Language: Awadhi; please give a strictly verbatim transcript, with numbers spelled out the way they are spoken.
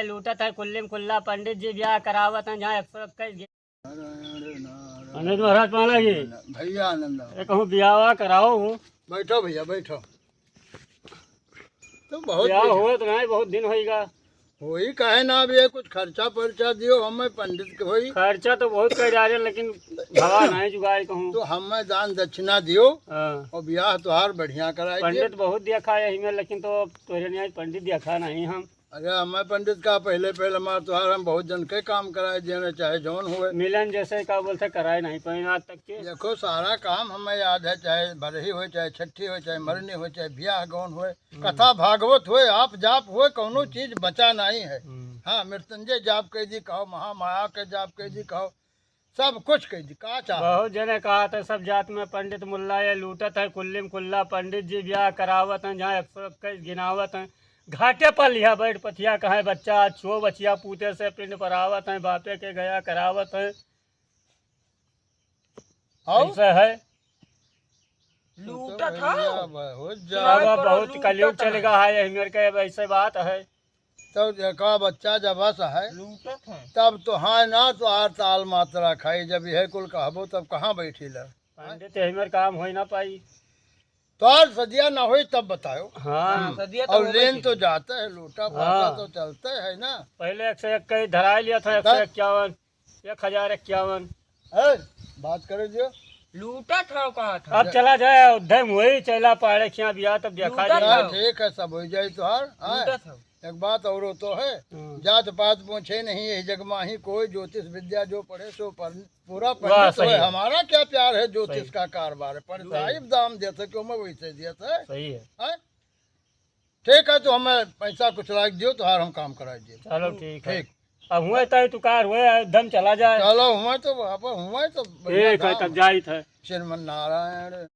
लूटत है कुल्ली में कुल्ला, पंडित जी ब्याह करावत हैं, जहाँ एक सौ इक्कीस गे-, पंडित महाराज पाला जी। भैया आनंद आओ। अरे कहूँ ब्याह कराओ। बैठो भैया, बैठो। तो बहुत ब्याह बढ़िया। हुआ तो नहीं, बहुत दिन होइगा। वही कहे ना, अब ये कुछ खर्चा पर्चा दियो हमें पंडित के भाई। खर्चा तो बहुत कर जा रहे हैं, लेकिन भवा नहीं जुगाड़ कहूँ। तो हमें दान दक्षिणा दियो। हाँ। और ब्याह तोहार बढ़िया कराई दियो। पंडित बहुत देखा है यही में, लेकिन तो तोरे नहीं पंडित देखा नहीं हम। अरे हमें पंडित का पहले पहले हमार तोहार हम बहुत जन के काम कराए देने, चाहे जौन हुए। मिलन जैसे का बोलते कराए नहीं पाए आज तक के। देखो सारा काम हमें याद है, चाहे बरही हो, चाहे छठी हो, चाहे मरनी हो, चाहे ब्याह गौन हुए, हम्म। कथा भागवत हुए, आप जाप हुए, कौनो हम्म। चीज बचा नहीं है। हम्म। हाँ, मृत्युंजय जाप कह दी कहो, महामाया के जाप कह दी कहो, सब कुछ कह दी, का चाह। बहुत जने कहा था सब जात में पंडित मुल्ला ये लूटत है, कुल्ली में कुल्ला पंडित जी ब्याह करावत हैं, जहाँ एक सौ इक्कीस गिनावत हैं। घाटे पर लिहा बैठ पथिया कहे बच्चा, छो बचिया पूते से पिंड परावत हैं, बापे के गया करावत हैं। और? ऐसा है। लूटत तो हो। भैया, बहुत सुनाई ज्यादा। अब पड़ो, बहुत लूटत कलयुग चल है। गया है, यही मेरे के अब ऐसे बात है। तो देखा बच्चा जब बस है, लूटत है। तब तो हाँ ना, तो आर ताल मात्रा खाई, जब यह कुल कहबो तब कहाँ बैठी ला? पंडित यही मेरे काम होई ना पाई। तो आज सदिया ना होई तब बताओ। हाँ। हम्म। सदिया तो और हो लेन गई तो थी। जाते है, लूटा पाटा हाँ। तो चलते है ना। पहले एक सौ एक कई धराई लिया था, एक सौ इक्यावन। एक हजार इक्यावन। ए, बात करे जो। लूटत हो कहा था। अब चला जाए, उधम वही चला पाड़े खिया बिया, तब देखा लूटत जाए। हाँ, हो। ठीक है, सब हो जाए तोहार। हाँ। लूटत हो। एक बात और तो है, हम्म। जात पात पूछे नहीं, यही जग माही कोई, ज्योतिष विद्या जो पढ़े सो पर-, पूरा वाह, पंडित सही होए। है। हमारा क्या प्यार है ज्योतिष सही। का कारबार है, पर सही। साहिब दाम देते क्यों मैं वैसे देते है। सही है। हैं? ठीक है, तो हमें पैसा कुछ लाग दियो, तोहार हम काम कराई दियो। चलो, ठीक है। ठीक। अब हुए तो तू कार हुए, एकदम चला जाए। चलो, हुए तो, अब हुए तो बढ़िया ठीक है, काम। तब जाइत है। श्रीमन नारायण।